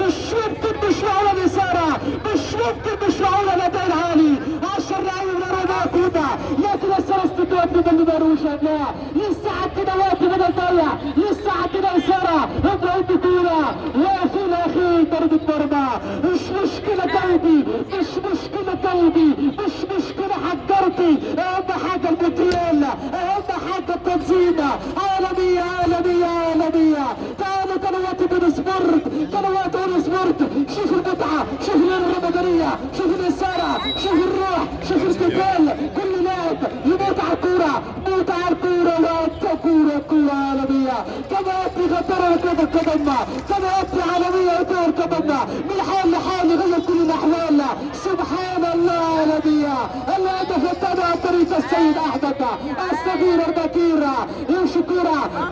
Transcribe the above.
مش ممكن، مش معقولة الإثارة، مش ممكن، مش معقولة الأداء العالي. 10 لعيبة من روما كوبا، لكن السلسلة بدل ما لا لسه عندنا وقت بدل ضيع، لسه عندنا إثارة. ابراهيم بكورة وفي الأخير ضربة مرمى. مش مشكلة قلبي، مش مشكلة قلبي، مش مشكلة حجرتي. أهم حاجة المونديال، أهم حاجة التنظيم. عالمية عالمية عالمية. تعالوا قنوات بين سبورت، قنوات اون سبورت. شوف المتعة، شوف الرمضانية، شوف الإثارة، شوف الروح، شوف القتال. كل لاعب يموت على الكورة، موت على الكورة. وكورة كورة عالمية. قنوات غدروا كرة القدم، قنوات عالمية كرة القدم من حال لحال يغير كل الأحوال. سبحان الله، عالمية. الهدف الثاني عن طريق السيد أحمد الصغير البكير، يمشي كرة.